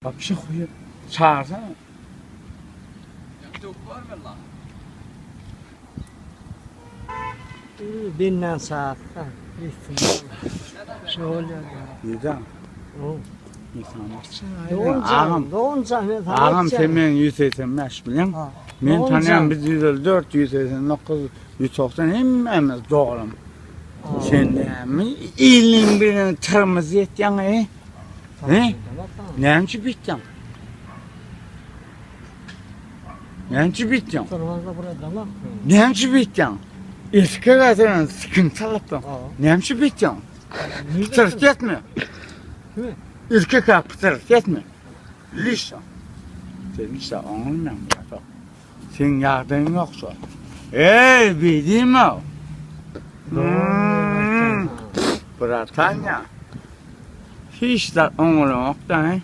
Wapşe huýa çagyrsana. Benden saatda. Şol ýerde. Neden? O. Agam, agam sen meniň 185 bilen. Men tanýan biz 154, 189, 190 hemmämiz dogrum. Sen näme iliň bilen tyrmyz ýetýäň e? He? Näme üçin bitýäň? Näme üçin bitýäň? Näme üçin bitýäň? Eski gazetan sikin çalypdyň. Näme üçin bitýäň? Pytyrt etme. Erkek pytyrt etme. Lişa. Sen lişa oňulmaň biratok. Seň ýagdaýyň ýok şo. Eý, beýdime. Hmm. Bratanya. Hiç zat oňulanok da, he?